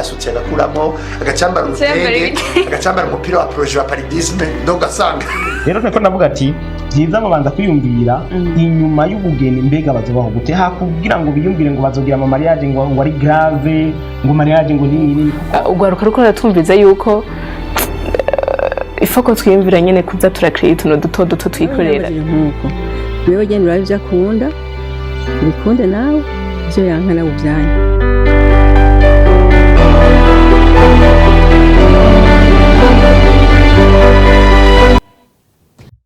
Yasutse agakuramo, agacambara Yambara urutenge, ibitenge. Agacambara umupira wa projet wa paludisme, donc asanga Rero tweko ndavuga ati byiza babanza kwiyumvira inyuma y'ubugeni, mbega bazobaho gute, hakugira ngo biyumvire ngo bazogira ama mariage ngo ari grave, ngo mariage ngo nini nini. Urwaruka ruko ruratwumviza yuko ifoko twiyumvira nyene kuza turakira utuntu duto duto twikorera. Nkuko wewe genda urabe ibyo akunda ubikunde, nawe ibyo yanka nawe ubyanyu.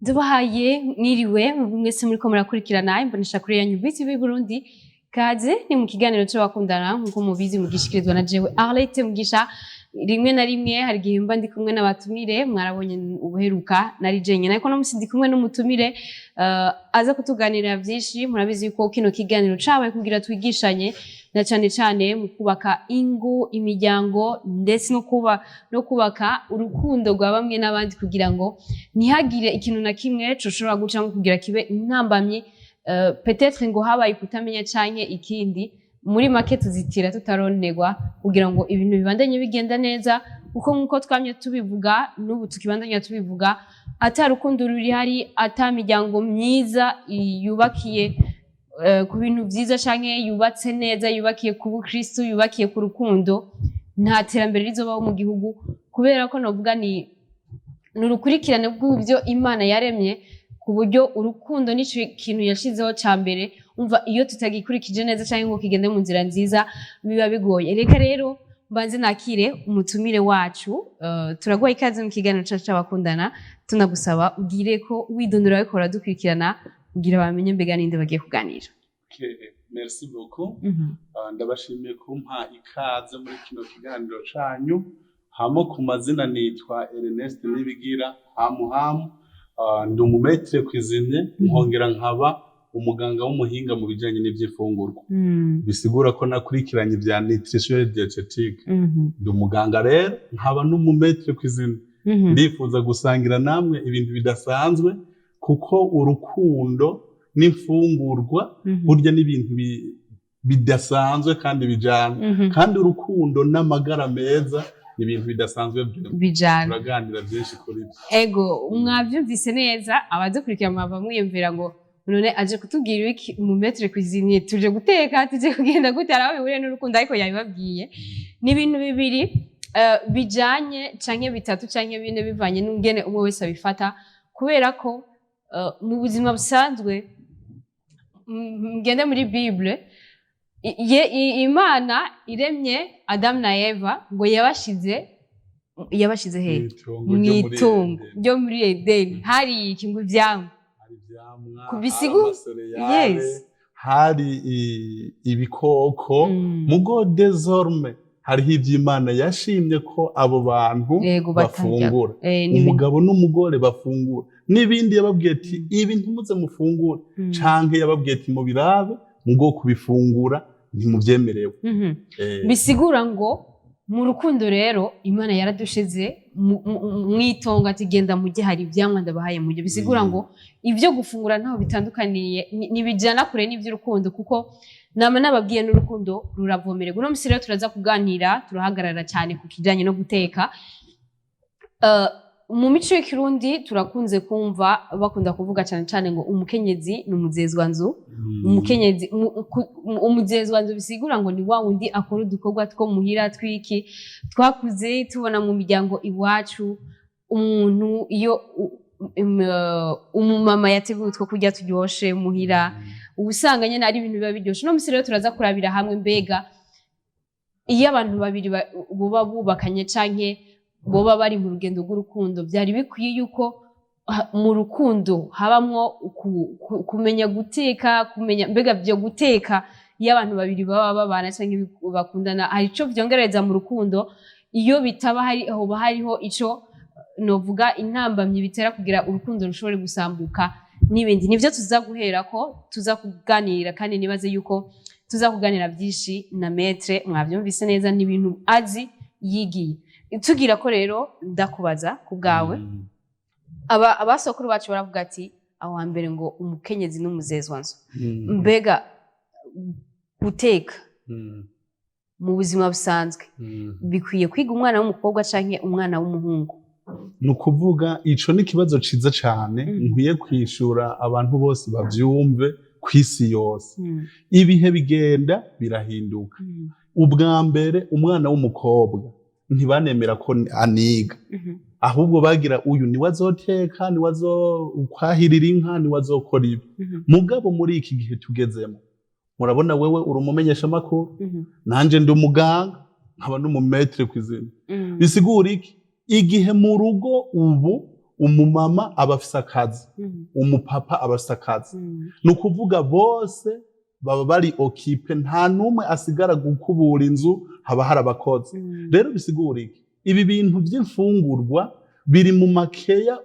Dubahaye mwiriwe mwese muriko murakurikirana imbonesha kure yanyu BTV Burundi. Kaze ni mu kiganiro c'abakundana, nkuko mubizi mugishikirizwa na jewe Arlette Mugisha. Rimwe na rimwe hari igihe mba ndi kumwe n'abatumire, mwarabonye ubuheruka nari jenyine, ariko no musi ndi kumwe n'umutumire aza kutuganirira vyinshi. Murabizi yuko kino kiganiro cabaye kugira twigishanye, na cane cane mu kubaka ingo, imiryango, ndetse no kubaka urukundo rwa bamwe n'abandi, kugira ngo ntihagire ikintu na kimwe coshobora gucamo kugira kibe intambamyi, peut-être ngo habaye kutamenya canke ikindi. Muri make tuzitira tutaronerwa kugira ngo ibintu bibandanye bigenda neza, kuko nkuko twamye tubivuga, n'ubu tukibandanya tubivuga, ata rukundo rurihari, ata miryango myiza yubakiye ku bintu vyiza canke yubatse neza, yubakiye ku bukristu, yubakiye ku rukundo, nta terambere rizobaho mu gihugu. Kubera ko novuga ni urukurikirane rw'ibyo Imana yaremye, ku buryo urukundo nico kintu yashizeho ca mbere. Umva, iyo tutagikurikije neza canke ngo kigende mu nzira nziza, biba bigoye. Reka rero mbanze nakire umutumire wacu. Turaguha ikaze mu kiganiro cacu c'abakundana, tunagusaba ugire ko widondora ariko uradukurikirana kugira bamenye mbega ninde bagiye kuganira. Okay, merci beaucoup. Ndabashimiye kumpa ikaze muri kino kiganiro canyu. Hamo ku mazina nitwa Ernest Nibigira Hamu Hamu. Ndi umu maître cuisinier, nkongera nkaba umuganga w'umuhinga mu bijanye n'ivy'imfungurwa. Bisigura ko nakurikiranye ivya nutrition et diététique. Ndi umuganga rero, nkaba n'umu maître cuisinier. Ndifuza gusangira namwe ibintu bidasanzwe, kuko urukundo n'imfungurwa burya n'ibintu bidasanzwe kandi bijana. Kandi urukundo n'amagara meza ni ibintu bidasanzwe vraiment. Bijana. Turaganira byinshi kuri byo. Ego, mwavyumvise neza. Abadukurikira mwava mwiyumvira ngo none aje kutubwira iki mu maître cuisinier? Tuje guteka, tuje kugenda gute? Hari aho bihuriye n'urukundo? Ariko yabibabwiye, ni ibintu bibiri bijanye, canke bitatu canke bine, bivanye n'ungene umwe wese abifata. Kubera ko mu buzima busanzwe, mugende muri Bible, Imana iremye Adamu na Eva, ngo yabashize hehe? Mw'itongo ryo muri Mw'itongo Edeni. ryo muri Edeni. Hari iki? Ngo ivyamwa. Hari ivyamwa, Ku hari bisigo- ama céréales, hari ibikoko. Mugo désormais hariho ivy'Imana yashimye ko abo bantu Yego, batarya. bafungura. N'ibindi. Umugabo n'umugore bafungura, n'ibindi yababwiye ati ibi ntimuze mufungure, canke yababwiye ati mubirabe, mugo kubifungura ntimuvyemerewe. Bisigura ngo mu rukundo rero Imana yaradushize mw'itongo, ati genda mujye, hari ivyamwa ndabahaye mujye. Bisigura ngo ibyo gufungura ntaho bitandukaniye, ntibijana kure n'ivy'urukundo, kuko nama nababwiye n'urukundo ruravomererwa. Uno musi rero turaza kuganira, turahagarara cyane ku kijanye no guteka. Mu mico y'ikirundi turakunze kumva bakunda kuvuga cyane cyane ngo umukenyezi ni umuzezwanzu. Umukenyezi umuzezwanzu, bisigura ngo ni wa wundi akora udukorwa two muhira twiki. Twakuze tubona mu miryango iwacu, umuntu iyo umumama yateguye utwo kurya turyoshe muhira, uba usanga nyine ari ibintu biba biryoshe. Uno musi rero turaza kurabira hamwe mbega iyo abantu babiri boba bubakanye canke boba bari mu rugendo rw'urukundo, byari bikwiye yuko mu rukundo habamwo kumenya guteka, kumenya mbega byo guteka. Iyo abantu babiri baba babana canke bakundana, hari ico vyongereza mu rukundo? Iyo bitaba hari, hoba hariho ico novuga intambamyi bitera kugira urukundo rushobore gusambuka n'ibindi? Nivyo tuza guherako, tuza kuganira, kandi nibaze yuko tuza kuganira byinshi na maître. Mwavyumvise neza, ni ibintu azi, yigiye. Tugira ko rero ndakubaza ku bwawe. Aba abasokuru bacu baravuga ati aho hambere ngo umukenyezi n'umuzezwanzu. Mbega guteka Mu buzima busanzwe bikwiye kwiga umwana w'umukobwa canke umwana w'umuhungu? Ni ukuvuga, ico ni ikibazo ciza cane nkwiye kwishura abantu bose bavyumve kw'isi yose. Ibihe bigenda birahinduka. Ubwa mbere umwana w'umukobwa ntibanemera ko aniga, ahubwo bagira uyu niwe azoteka, niwe azokwahirira inka, niwe azokora ibi. Mugabo muri iki gihe tugezemo, murabona, wewe uri umumenyeshamakuru, nanje ndi umuganga, nkaba n'umu maître kw'izina. Bisigura iki? Igihe mu rugo ubu umumama aba afise akazi, umupapa aba afise akazi, ni ukuvuga bose baba bari occupés, nta n'umwe asigara gukubura inzu, haba hari abakozi. Rero bisigura iki? Ibi bintu by'imfungurwa biri mu makeya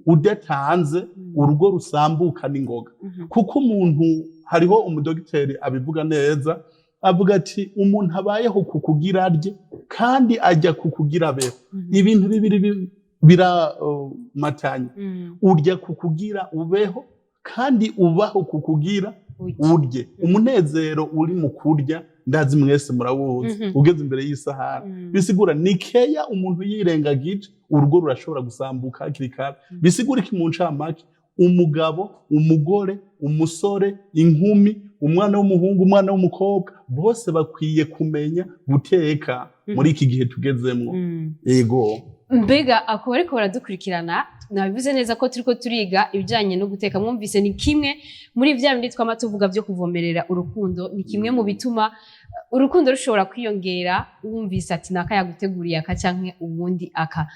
udatanze urugo rusambuka n'ingoga, kuko umuntu, hariho umudogiteri abivuga neza, avuga ati umuntu abayeho ku kugira arye kandi ajya ku kugira abeho. Ibintu bibiri biramatanye. Urya ku kugira ubeho kandi ubaho ku kugira Urye. urye. Umunezero uri mu kurya, ndazi mwese murawuzi, ugeze imbere y'isahani. Bisigura ni keya umuntu yirengagije, urugo rurashobora gusambuka hakiri kare. Bisigura iki mu ncamake? Umugabo, umugore, umusore, inkumi, umwana w'umuhungu, umwana w'umukobwa, bose bakwiye kumenya guteka muri iki gihe tugezemwo. Ego. Mbega ako bariko baradukurikirana, nabivuze neza ko turiko turiga ibijanye no guteka. Mwumvise, ni kimwe muri vya bindi twama tuvuga vyo kuvomerera urukundo, ni kimwe mu bituma urukundo rushobora kwiyongera. Wumvise ati naka yaguteguriye aka canke uwundi aka.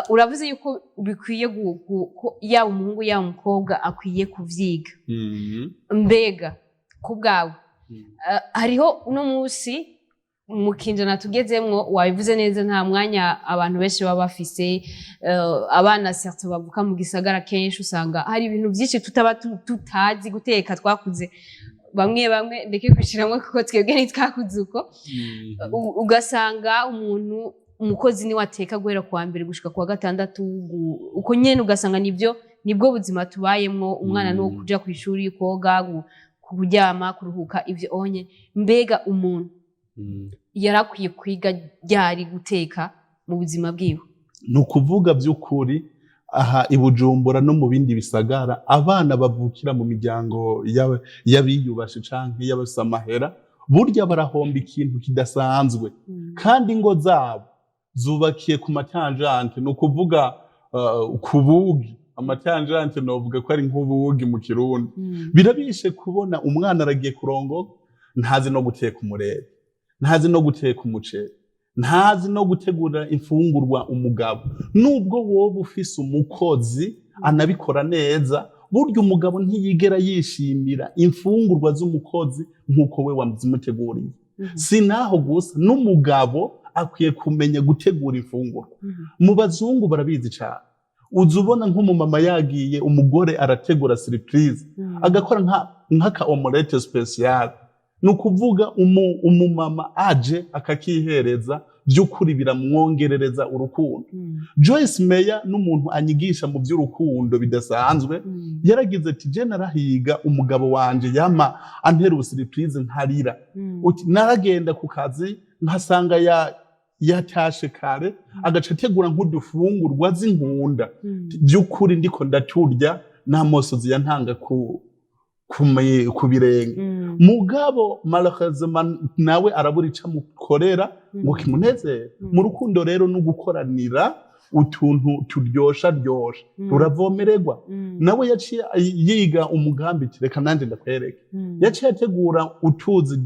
Uravuze yuko bikwiye ko yaba umuhungu yaba umukobwa akwiye kuvyiga. Mbega ku bwawe, hariho uno munsi mu kinjana tugezemwo, wabivuze neza, nta mwanya abantu benshi baba bafise. Abana surtout bavuka mu gisagara, kenshi usanga hari ibintu byinshi tutaba tutazi guteka. Twakuze bamwe bamwe, ndeke kwishiramwo kuko twebwe ntitwakuze uko. Ugasanga umuntu, umukozi niwe ateka guhera kuwa mbere gushika kuwa gatandatu, uko nyene. Ugasanga nibyo, nibwo buzima tubayemwo. Umwana ni uwo kuja kw'ishuri, koga, kuryama, kuruhuka, ivyo onye. Mbega umuntu yarakwiye kwiga ryari guteka mu buzima bwiwe? Ni ukuvuga by'ukuri, aha i Bujumbura no mu bindi bisagara, abana bavukira mu miryango y'abiyubashe canke y'abafise amahera, burya barahomba ikintu kidasanzwe. Kandi ingo zabo zubakiye ku ma tangentes, ni ukuvuga ku bugi. Ama tangentes novuga ko ari nk'ubugi mu Kirundi. Birabishe kubona umwana aragiye kurongoka, ntazi no guteka umurere, ntazi no guteka umuceri, ntazi no gutegura imfungurwa umugabo. Nubwo woba ufise umukozi anabikora neza, burya umugabo ntiyigera yishimira imfungurwa z'umukozi nk'uko we wazimuteguriye. Si naho gusa, n'umugabo akwiye kumenya gutegura imfungurwa. Mu bazungu barabizi cyane. Uza ubona nk'umumama yagiye, umugore arategura surprise, agakora nk'aka omelette spéciale, ni ukuvuga umumama aje akakihereza, by'ukuri biramwongerereza urukundo. Joyce Meyer n'umuntu anyigisha mu by'urukundo bidasanzwe, yaragize ati je narahiga umugabo wanje yama antera ubu surprise nkarira. Uti naragenda ku kazi nkasanga yatashe kare, agaca ategura nk'udufungurwa z'inkunda, by'ukuri ndiko ndaturya n'amosozi yantanga ku birenge. Mugabo malheureusement nawe arabura ico amukorera ngo kimunezere. Mu rukundo rero no gukoranira utuntu turyosha ryosha, ruravomererwa. Nawe yaciye yiga umugambi ati reka nanjye ndakwereke. Yaciye ategura utuzi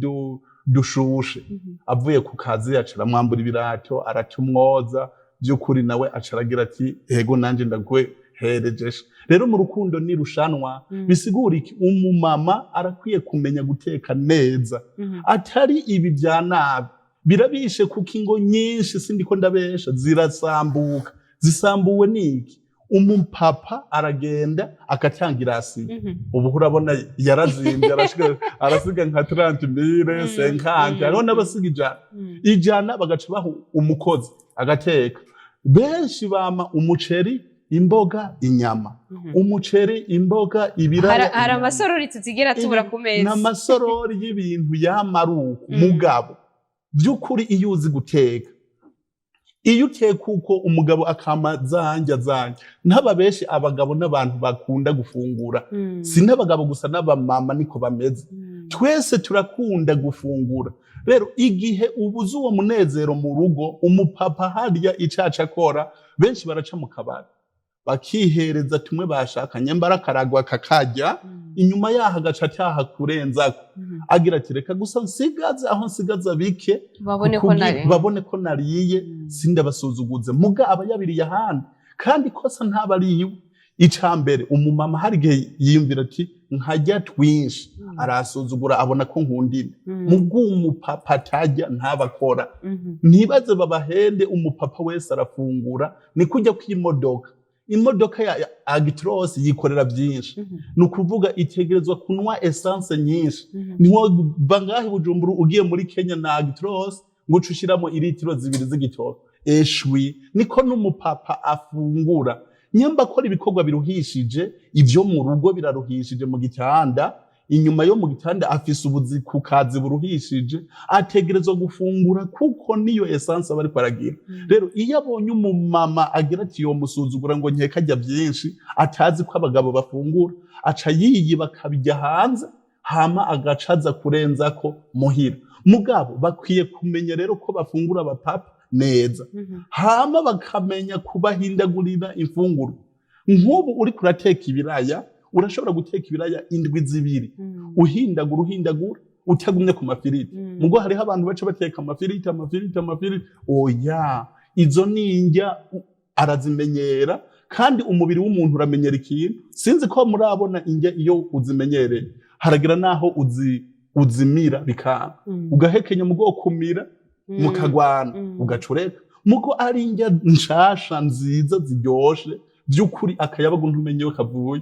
dushushe. Avuye ku kazi aca aramwambura ibirato, aratumwoza, by'ukuri nawe aca aragira ati ego nanjye ndaguherejesha. Rero mu rukundo ni rushanwa. Bisigura iki? Umumama arakwiye kumenya guteka neza, atari ibi bya nabi. Birabishe kuko ingo nyinshi, sindiko ndabesha, zirasambuka. Zisambuwe niki? Umupapa aragenda agatanga i ration. Ubu urabona yarazimbye, arasiga nka 30 mille, 50, hariho n'abasiga 100. 100 bagaca baha umukozi agateka. Benshi bama umuceri, imboga, inyama, umuceri, imboga, ibiraya, Hari inyama. amasorori tutigera tubura ku meza. Ni amasorori y'ibintu yamaruko. Mugabo By'ukuri, iyo uzi guteka, iyo uteka uko umugabo akama zanja zanja, ntaba benshi abagabo n'abantu bakunda gufungura. Si n'abagabo gusa, n'abamama niko bameze. Twese turakunda gufungura. Rero igihe ubuze uwo munezero mu rugo, umupapa harya icaca akora, benshi baraca mu kabari bakihereza tumwe bashakanye, mbara akaragwa kakarya. Inyuma yaho agaca ataha kurenzako, agira ati: "Reka gusa nsigaze aho nsigaza bike, babone ko nari babone ko nariye, sindabasuzuguze." Muga aba yabiriye ahandi, kandi kosa ntaba ari iwe. Ica mbere, umumama hari igihe yiyumvira ati: "Nkarya twinshi, arasuzugura, abona ko nkundina." Mubwo umupapa atarya ntabakora. Ntibaze babahende, umupapa wese arafungura. Ni kujya kw'imodoka, imodoka ya Actros yikorera byinshi. Ni ukuvuga itegerezwa kunywa essence nyinshi. Ntiwova ngaho i Bujumbura ugiye muri Kenya na Actros ngo uce ushiramo iritiro 2 z'igitoro eshwi. Niko n'umupapa afungura. Nyamba akora ibikorwa biruhishije, ivyo mu rugo biraruhishije, mu gitanda, inyuma yo mu gitanda afise ubuzi ku kazi buruhishije, ategerezwa gufungura kuko niyo essence aba ariko aragira. Rero iyo abonye umumama agira ati yomusuzugura ngo nkeka ajya byinshi, atazi ko abagabo bafungura, aca yiyiba akabijya hanze, hama agaca aza kurenzako muhira. Mugabo bakwiye kumenya rero ko bafungura abapapa neza, hama bakamenya kubahindagurira imfungurwa. Nk'ubu uriko urateka ibiraya, urashobora guteka ibiraya indwi 2, uhindagura uhindagura, utagumye ku mafiriti. Mugo hariho abantu baca bateka amafiriti, amafiriti, amafiriti. Oya, izo ni indya arazimenyera, kandi umubiri w'umuntu uramenyera ikintu. Sinzi ko murabona indya, iyo uzimenyereye haragira naho uzimira bikanga, ugahekenya, mugo kumira mukagwana, ugacureka. Mugo ari indya nshasha nziza ziryoshe, by'ukuri akayabagu ntumenye iyo kavuye.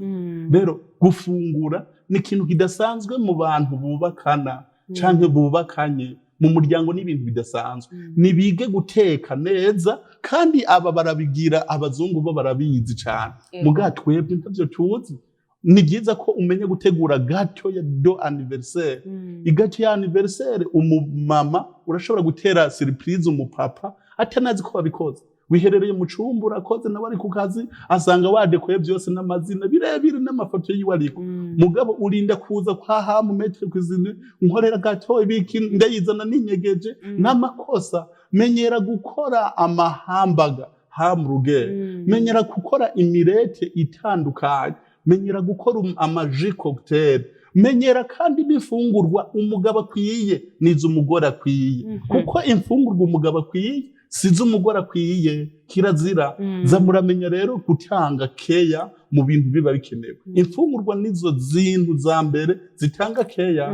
Rero gufungura ni ikintu kidasanzwe mu bantu bubakana canke bubakanye mu muryango, n'ibintu bidasanzwe. Nibige guteka neza, kandi aba barabigira, abazungu bo barabizi cane. Muga twebwe ntavyo tuzi. Ni byiza ko umenya gutegura gâteau ya d'anniversaire. I gâteau ya anniversaire, umumama urashobora gutera surprise umupapa atanazi ko babikoze. Wiherereye mu cumba urakoze, nawe ari ku kazi, asanga wadekoye byose n'amazina birebire n'amafoto yiwe ariko. Mugabo urinda kuza kwa hamu maître cuisine: "Nkorera gâteau ibiki, ndayizana ninyegeje." N'amakosa. Menyera gukora amahambaga, hamburger. Menyera gukora imirete itandukanye, menyera gukora ama jus cocktail, menyera kandi n'imfungurwa umugabo akwiye n'izo umugore akwiye, kuko imfungurwa umugabo akwiye sizo umugore akwiye, kirazira. Za muramenya rero gutanga keya mu bintu biba bikenewe. Imfungurwa nizo zintu za mbere zitanga keya.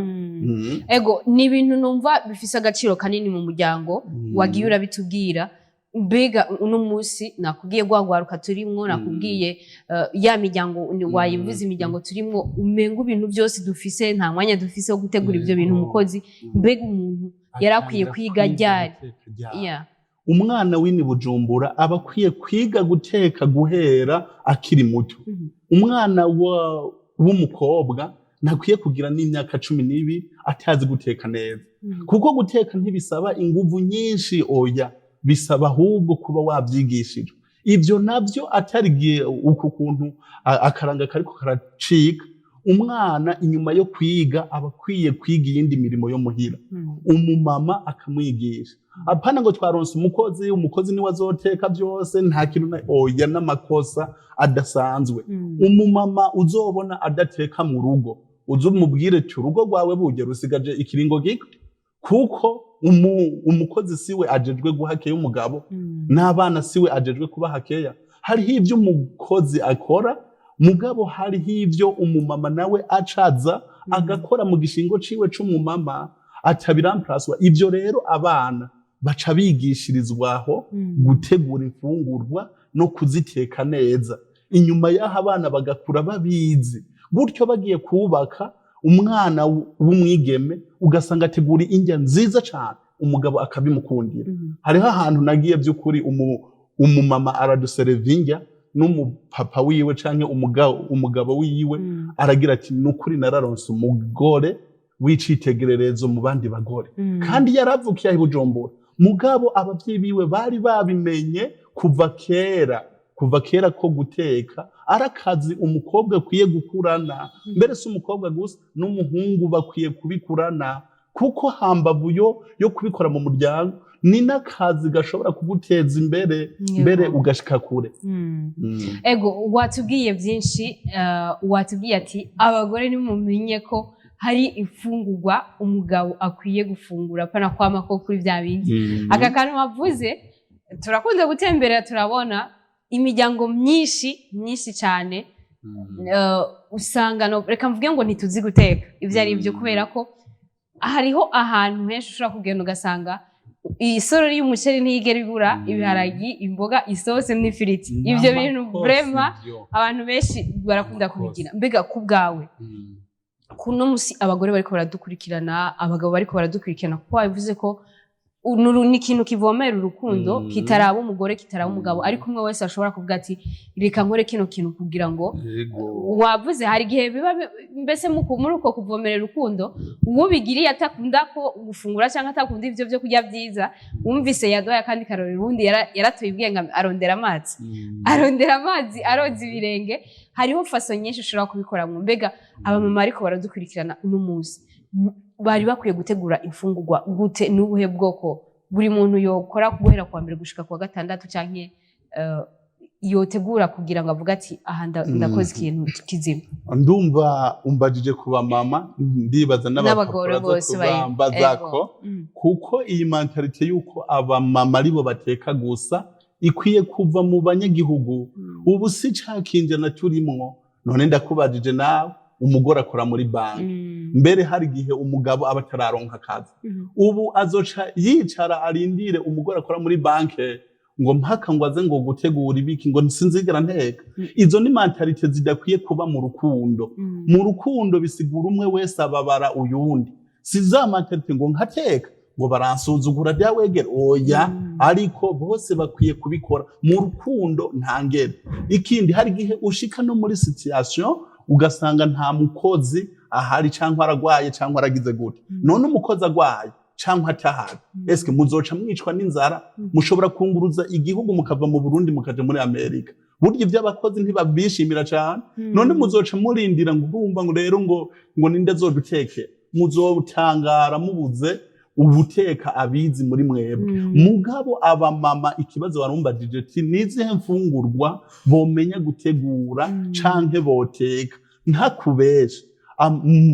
Ego, ni ibintu numva bifise agaciro kanini mu muryango. Wagiye urabitubwira. Mbega uno munsi nakubwiye rwa rwaruka turimwo, nakubwiye ya miryango wayivuze, imiryango turimwo umenga ibintu byose dufise, nta mwanya dufise wo gutegura ivyo bintu. Umukozi, mbega umuntu yari akwiye Atangira kwiga ryari? guteka ryari? Yeah. Umwana w'ini Bujumbura aba akwiye kwiga guteka guhera akiri muto. Umwana w'umukobwa ntakwiye kugira n'imyaka 12 atazi guteka neza, kuko guteka ntibisaba inguvu nyinshi, oya, bisaba ahubwo kuba wabyigishijwe. Ibyo nabyo atari igihe uku kuntu akaranga kariko karacika. Umwana inyuma yo kwiga aba akwiye kwiga iyindi mirimo yo muhira, umumama akamwigisha. Apana ngo twaronse umukozi, umukozi niwe azoteka byose, nta kintu na oya, n'amakosa adasanzwe. Umumama uzobona adateka mu rugo, uze umubwire ati: "Urugo rwawe burya rusigaje ikiringo gito," kuko umukozi siwe ajejwe guha keya umugabo, n'abana siwe ajejwe kubaha keya. Hariho ibyo umukozi akora, mugabo hariho ibyo umumama nawe acaza agakora mu gishingo ciwe c'umumama, atabiramparaswa. Ibyo rero abana baca bigishirizwaho gutegura imfungurwa no kuziteka neza. Inyuma y'aho abana bagakura babizi gutyo, bagiye kubaka, umwana w'umwigeme ugasanga ategura indya nziza cane, umugabo akabimukundira. Hariho ahantu nagiye, by'ukuri umumama aradusereva indya n'umupapa wiwe canke umugabo wiwe, aragira ati: "Nukuri nararonse umugore." w'icitegererezo mu bandi bagore, kandi yaravukiye aho i Bujumbura. Mugabo abavyeyi biwe bari babimenye kuva kera, kuva kera, ko guteka ari akazi umukobwa akwiye gukurana. Mbere si umukobwa gusa, n'umuhungu bakwiye kubikurana, kuko hambavu yo kubikora mu muryango, ni n'akazi gashobora kuguteza imbere, mbere ugashika kure. Ego, watubwiye byinshi. Watubwiye ati abagore nimumenye ko hari imfungurwa umugabo akwiye gufungura, pana kwama ko kuri bya bindi. Aka kantu wavuze, turakunze gutembera, turabona imiryango myinshi myinshi cyane, usanga no, reka mvuge ngo ntituzi guteka ibyo ari byo, kubera ko hariho ahantu henshi ushobora kugenda ugasanga isorori y'umuceri ntiyigera ibura, ibiharagi, imboga, isosi n'ifiriti. Ibyo bintu N'amakosa vraiment ivyo. abantu benshi barakunda N'amakosa. kubigira. Mbega ku bwawe, kuno musi abagore bariko baradukurikirana, abagabo bariko baradukurikirana, kuko wabivuze ko ni ikintu kivomera urukundo, kitaraba umugore, kitaraba umugabo, ariko umwe wese ashobora kuvuga ati reka nkore kino kintu kugira ngo wavuze hari igihe biba mbese muri uko kuvomerera urukundo, uwo bigiriye atakunda ko gufungura cyangwa atakunda ivyo byo kurya byiza, wumvise yaduhaye akandi karori, ubundi yaratoye ubwenge, arondera amazi, arondera amazi, aroza ibirenge. Hariho façon nyinshi ushobora kubikoramo. Mbega abamama ariko baradukurikirana uno munsi, bari bakwiye gutegura imfungurwa gute? N'ubuhe bwoko buri muntu yokora guhera kuwa mbere gushika kuwa gatandatu, canke yotegura kugira ngo avuge ati aha ndakoze ikintu kizima? Ndumva umbajije ku bamama, ndibaza n'abagore n'abapapa bose bari kubambazako, kuko iyi mentalité y'uko abamama aribo bateka gusa ikwiye kuva mu banyagihugu. Ubu si ca kinjana turimwo. None ndakubajije nawe, umugore akora muri banki, mbere hari igihe umugabo aba atararonka akazi. Ubu azoca yicara arindire umugore akora muri banki ngo mpaka ngo aze ngo gutegura ibiki, ngo sinzigera nteka? Izo ni mentalité zidakwiye kuba mu rukundo. Mu rukundo bisigura umwe wese ababara uyundi. Si za mentalité ngo nkateka ngo baransuzugura bya wegera, oya. Ariko bose bakwiye kubikora mu rukundo ntangere. Ikindi, hari igihe ushika no muri situation ugasanga nta mukozi ahari, cyangwa aragwaye, cyangwa aragize gute. None umukozi agwaye cyangwa atahari, eske muzoca mwicwa n'inzara? Mushobora kunguruza igihugu, mukava mu Burundi mukaja muri Amerika. Burya ivy'abakozi ntibabishimira cane. None muzoca murindira ngo urumva ngo rero ngo ninde azodutekera? Muzotangara mubuze ubuteka abizi muri mwebwe. Mugabo abamama, ikibazo warumbajije ati nizihe mfungurwa bomenya gutegura canke boteka, ntakubesha,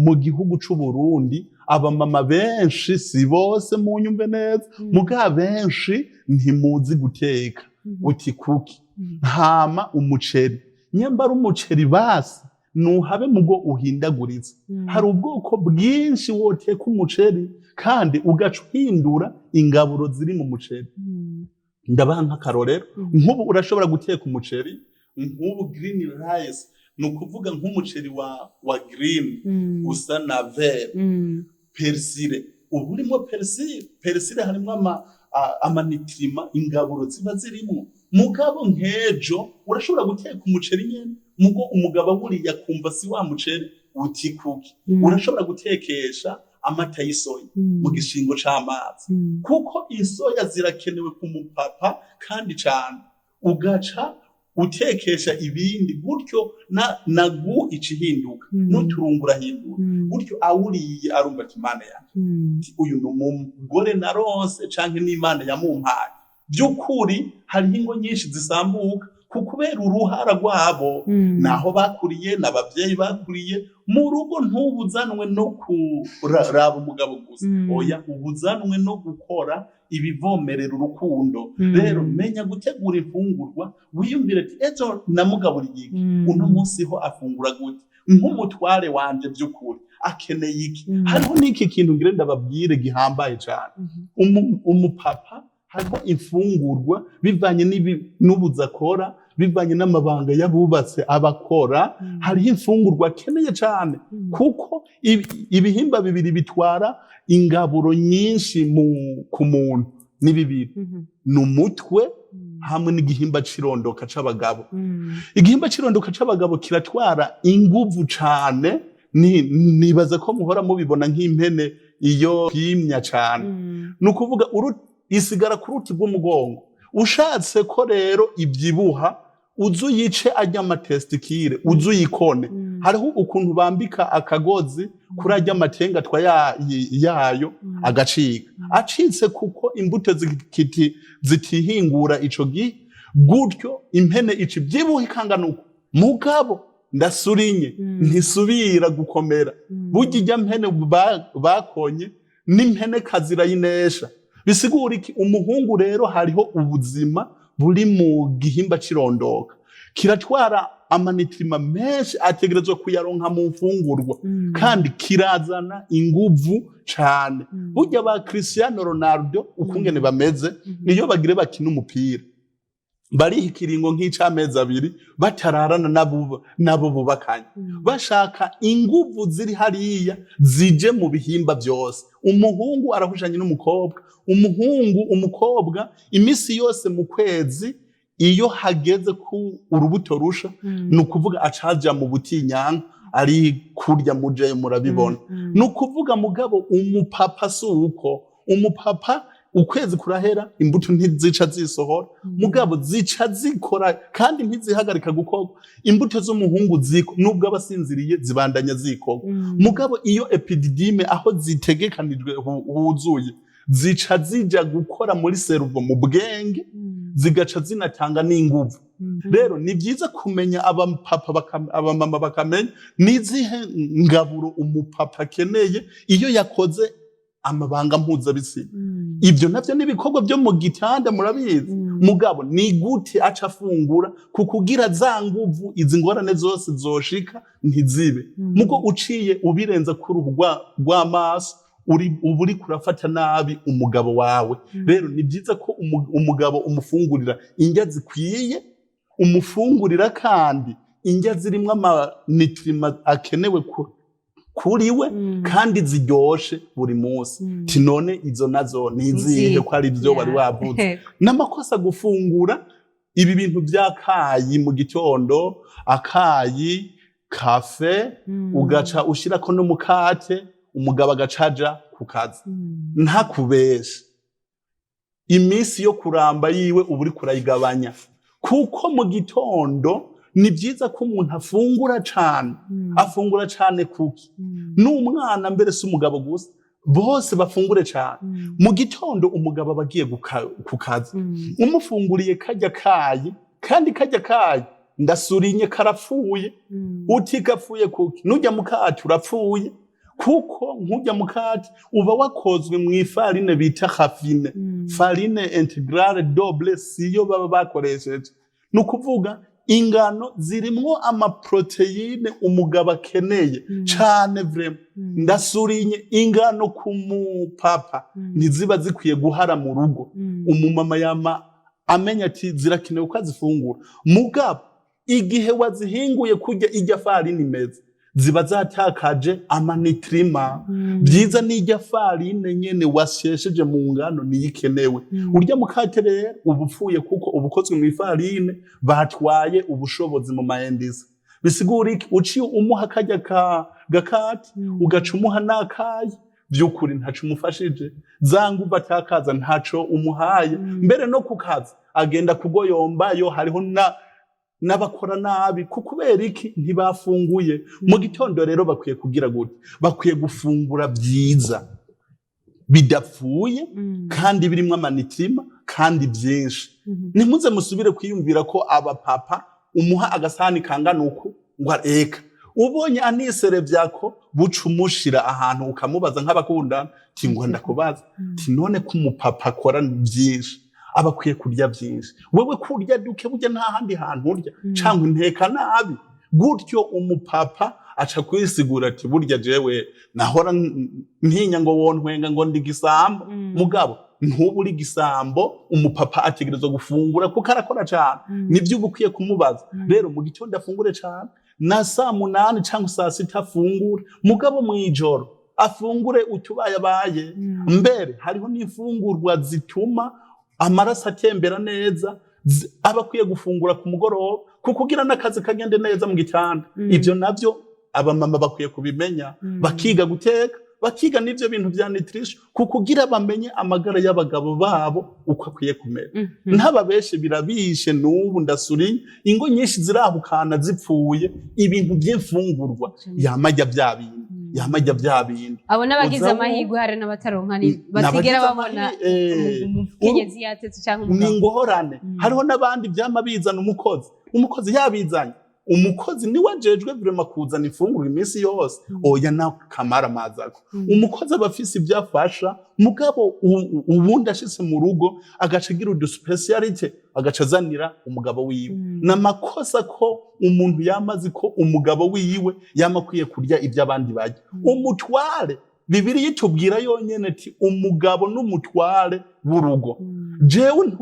mu gihugu c'u Burundi abamama benshi, si bose, munyumve neza, muga benshi ntimuzi guteka. Uti kuki? Hama umuceri, nyambara umuceri basi nuhabe mugo uhindaguritse. Hari ubwoko bwinshi woteka umuceri kandi ugaca uhindura ingaburo ziri mu muceri. Ndabaha nk'akarorero. Nk'ubu urashobora guteka umuceri nk'ubu green rice, ni ukuvuga nk'umuceri wa green usa na vert, persil, uba urimo persil. Persil harimo ama nutriments, ingaburo ziba zirimo. Mugabo nk'ejo urashobora guteka umuceri nyene, mugo umugabo awuriye akumva si wa muceri. Uti kuki? Urashobora gutekesha amata y'isoya mu gishingo c'amazi, kuko isoya zirakenewe ku mupapa kandi cane, ugaca utekesha ibindi gutyo, na gu ica ihinduka, n'uturungo urahindura gutyo, awuriye arumva ati Imana yanjye, ati, uyu ni umugore naronse canke n'Imana yamumpaye by'ukuri. Hariho ingo nyinshi zisambuka ku kubera uruhara rwabo naho bakuriye n'abavyeyi bakuriye mu rugo. Ntubuzanwe no kuraba umugabo gusa, oya, ubuzanwe no gukora ibivomerera urukundo. Rero menya gutegura imfungurwa, wiyumvire ati ejo namugaburiye iki? Uno munsi ho afungura gute? Nk'umutware wanje by'ukuri akeneye iki? Hariho n'iki kintu ngire ndababwire gihambaye cyane. Umupapa hariho imfungurwa bivanye n'ubuzi akora, bivanye n'amabanga y'abubatse abakora, hariho imfungurwa akeneye cyane, kuko ibihimba bibiri bitwara ingaburo nyinshi ku muntu ni bibiri: ni umutwe hamwe n'igihimba c'irondoka c'abagabo. Igihimba c'irondoka c'abagabo kiratwara inguvu cane. Nibaza ko muhora mubibona nk'impene iyo yimya cane. Ni ukuvuga isigara ku ruti rw'umugongo. Ushatse ko rero ibyibuha, uzu yice ajya ama testicules, uzu uyikone. Hariho ukuntu bambika akagozi kuri ajya amatengatwa yayo, agacika. Acitse kuko imbuto zitihingura ico gihe, gutyo impene ica ibyibuha ikangana uko. Mugabo ndasurinye, ntisubira gukomera. Burya ijya mpene bakonye n'impene kazirayinesha. Bisigura iki? Umuhungu rero hariho ubuzima buri mu gihimba cirondoka, kiratwara ama nutriments menshi, ategerezwa kuyaronka mu mfungurwa, kandi kirazana inguvu cane. Burya ba Cristiano Ronaldo ukungene bameze, niyo bagire bakina umupira, bariha ikiringo nk'ic'amezi 2 batararana nabo bubakanye, bashaka inguvu ziri hariya zije mu bihimba byose. Umuhungu arahushanye n'umukobwa. Umuhungu, umukobwa imisi yose mu kwezi iyo hageze ku urubuto rusha, ni ukuvuga acaja mu butinyanka, ari kurya mujeyo murabibona. Ni ukuvuga mugabo umupapa si uko. Umupapa ukwezi kurahera, imbuto ntizica zisohora, mugabo zica zikora kandi ntizihagarika gukorwa. Imbuto z'umuhungu ziko nubwo aba asinziriye, zibandanya zikorwa. Mugabo iyo épididyme aho zitegekanijwe huzuye, zica zija gukora muri cerveau, mu bwenge, zigaca zinatanga n'inguvu. Rero ni byiza kumenya, abapapa abamama bakamenya n'izihe ngaburo umupapa akeneye iyo yakoze amabanga mpuzabitsina. Ibyo navyo ni ibikorwa byo mu gitanda, murabizi. Mugabo ni gute aca afungura kukugira za nguvu, izi ngorane zose zoshika ntizibe? Mugo uciye ubirenza ku ruhu rw'amaso, uri uba uriko urafata nabi umugabo wawe. Rero ni byiza ko umugabo umufungurira indya zikwiye, umufungurira kandi indya zirimwo ama nutriments akenewe kuri we, kandi ziryoshe buri munsi. Ti none izo nazo ni izihe, ko ari byo wari wavuze? N'amakosa gufungura ibi bintu by'akayi mu gitondo, akayi, café, ugaca ushirako n'umukate, umugabo agaca aja ku kazi. Ntakubeshe, iminsi yo kuramba yiwe uba uriko urayigabanya, kuko mu gitondo ni byiza ko umuntu afungura cane. Afungura cane kuki? N'umwana mbere, si umugabo gusa, bose bafungure cane mu gitondo. Umugabo aba agiye ku kazi, umufunguriye kajya kayi, kandi kajya kayi ndasurinye karapfuye. Uti gapfuye kuki? Nujya mukati urapfuye, kuko nkujya mukati uba wakozwe mu ifarine bita raffinée, farine intégrale double siyo baba bakoresheje. Ni ukuvuga ingano zirimwo ama protéines umugabo akeneye cane. Vraiment ndasurinye, ingano ku mupapa ntiziba zikwiye guhara mu rugo. Umumama yama amenya ati zirakenewe ko azifungura. Mugabo igihe wazihinguye kurya ijya farini imeze, ziba zatakaje ama nutriments. Byiza n'ijya farine nyene wasyesheje mu ngano niyo ikenewe. Urya mukate rero uba upfuye, kuko uba ukozwe mu ifarine batwaye ubushobozi mu maendisi. Bisigura iki? Uciye umuha karya ka gakati, ugaca umuha n'akayi, vy'ukuri ntaco umufashije. Za nguvu atakaza ntaco umuhaye. Mbere no ku kazi agenda kugoyombayo, hariho na n'abakora nabi. Ku kubera iki? Ntibafunguye mu gitondo. Rero bakwiye kugira gute? Bakwiye gufungura byiza bidapfuye, kandi birimwo ama nutriments, kandi byinshi. Ntimuze musubire kwiyumvira ko abapapa umuha agasahani kangana uku ngo eka ubonye aniserevyako, buca umushira ahantu ukamubaza nk'abakundana, ti ngo ndakubaza, ti none ko umupapa akora byinshi, aba akwiye kurya byinshi, wewe kurya duke, burya nta handi hantu urya canke inteka nabi? Gutyo umupapa aca kwisigura ati burya jewe nahora ntinya ngo wontwenga ngo ndi gisambo. Mugabo ntuba uri gisambo. Umupapa ategerezwa gufungura kuko arakora cane. Nivyo uba ukwiye kumubaza. Rero mu gitondo afungure cane, na saa 8 cyangwa saa 6 afungure, mugabo mw'ijoro afungure utubayabaye. Mbere hariho n'imfungurwa zituma amaraso atembera neza, aba akwiye gufungura ku mugoroba kuko kugira n'akazi kagende neza mu gitanda. Ivyo navyo Abamama bakwiye kubimenya, bakiga guteka, bakiga n'ivyo bintu vya nutrition, kukugira bamenye amagara y'abagabo babo uko akwiye kumera. Ntababeshe, birabishe. N'ubu ndasuriye ingo nyinshi zirahukana zipfuye ibintu by'imfungurwa, yamajya bya bintu, yamajya bya bintu. Abo n'abagize amahirwe, hari n'abataronka, batigera N'abagize babona umukenyezi yatetse cyangwa ni umugabo. Ingorane. Hariho n'abandi byama bizana umukozi. Umukozi yabizanye, umukozi niwe ajejwe vraiment kuzana imfungurwa iminsi yose? Oya, na kamara mazako. Umukozi aba afise ibyo afasha, mugabo ubundi ashitse mu rugo agaca agira udu spécialité, agaca azanira umugabo wiwe. Namakosa ko umuntu yamaze ko umugabo wiwe yama akwiye kurya ibyo abandi barya. Umutware, Bibiliya itubwira yonyene ati umugabo n'umutware w'urugo. Jewe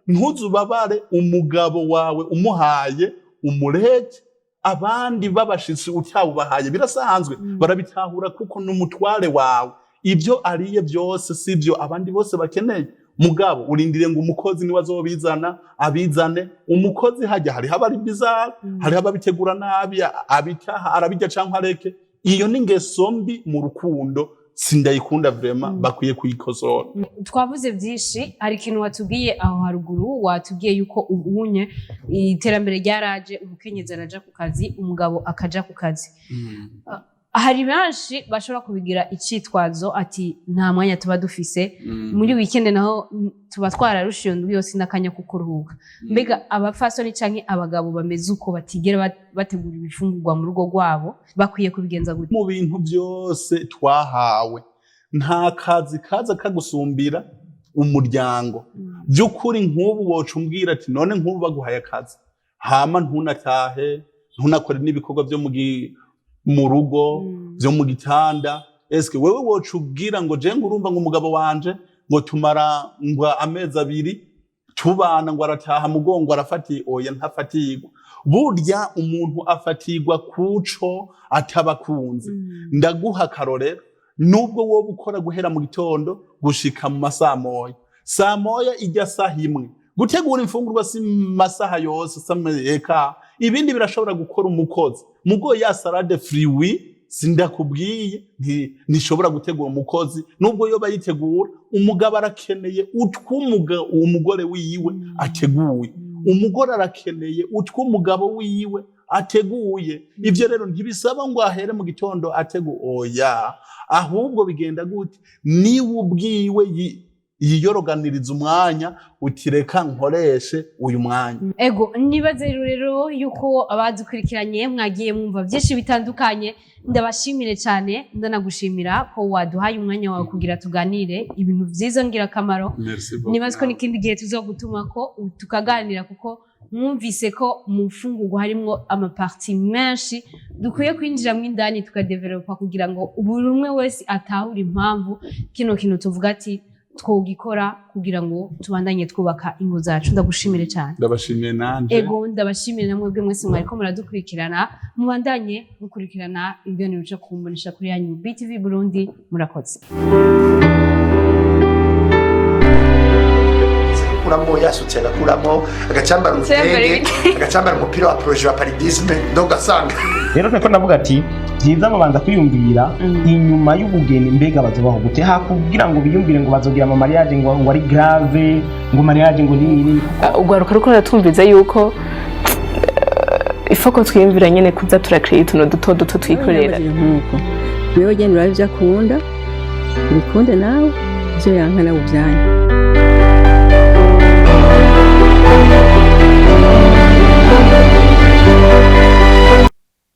ntuzubabare umugabo wawe umuhaye umurete, abandi babashitsi utawubahaye, birasanzwe, barabitahura kuko n'umutware wawe. Ibyo ariye byose sibyo abandi bose bakeneye. Mugabo urindiriye ngo umukozi niwe azobizana, abizane. Umukozi hajya hariho abari bizarre, hariho ababitegura nabi, abitaha arabirya canke areke. Iyo ni ingeso mbi mu rukundo, sindayikunda vraiment, bakwiye kuyikosora. Twavuze byinshi. Hari ikintu watubwiye aho haruguru, watubwiye yuko ubunye iterambere ryaraje, umukenyezi araja ku kazi, umugabo akaja ku kazi. Hari benshi bashobora kubigira icitwazo ati nta mwanya tuba dufise, muri weekend naho tuba twararushe iyo ndwi yose n'akanya ko kuruhuka. Mbega abapfasoni canke abagabo bameze uko batigera bategura ibifungurwa mu rugo rwabo bakwiye kubigenza gute? Mu bintu byose twahawe, nta kazi kaza kagusumbira umuryango by'ukuri. Nk'ubu woca umbwira ati none nk'ubu baguhaye akazi, hama ntunatahe, ntunakore n'ibikorwa byo mu rugo, byo mu gitanda, eske wewe woca ubwira ngo je ngo urumva ngo umugabo wanje ngo tumara ngo amezi 2 tubana, ngo arataha mugongo arafatiye? Oya, ntafatirwa. Burya umuntu afatirwa kuco atabakunze. Ndaguha akarorero: nubwo wowe ukora guhera mu gitondo gushika mu masaha moya, saa moya ijya saha imwe gutegura imfungurwa si masaha yose eka ibindi birashobora gukora umukozi. Mugo ya salade fruits sindakubwiye, ntishobora gutegura umukozi nubwo yoba yitegura. Umugabo arakeneye utw'umugore wiwe ateguye, umugore arakeneye utw'umugabo wiwe ateguye. Ibyo rero ntibisaba ngo ahere mu gitondo ategu, oya. Ahubwo bigenda gute? Niwe ubwiwe yiyoroganiriza umwanya, uti reka nkoreshe uyu mwanya. Ego, nibaze rero yuko abadukurikiranye mwagiye mwumva byinshi bitandukanye. Ndabashimire cyane, ndanagushimira ko waduhaye umwanya wawe kugira tuganire ibintu byiza ngirakamaro. Nibaze ko n'ikindi gihe tuzogutuma ko tukaganira, kuko mwumvise ko mu mfungurwa harimwo ama parties menshi dukwiye kwinjiramo indani tukadevelopa, kugira ngo buri umwe wese atahure impamvu kino kintu tuvuga ati twogikora kugira ngo tubandanye twubaka ingo zacu. Ndagushimire cyane. Ndabashimiye nanje. Ego, ndabashimire na mwebwe mwese mwariko muradukurikirana. Mubandanye mukurikirana ibiganiro bica ku mbonesha kuri yanyu BTV Burundi. Murakoze. Agakuramo yasutse, agakuramo agacambara urutenge, agacambara umupira wa projet wa paludisme, donc ugasanga Rero niko ndavuga ati byiza babanza kwiyumvira inyuma y'ubugeni, mbega bazobaho gute, hakugira ngo biyumvire ngo bazogira ama mariage ngo ari grave, ngo mariage ngo nini nini. Ugwaruka ruko ruratumviza yuko ifoko twiyumvira nyene kuza turakreya utuntu duto duto twikorera. Nk'uko wewe genda urabe ibyo akunda, ubikunde nawe, ibyo yanka nawe ubyange.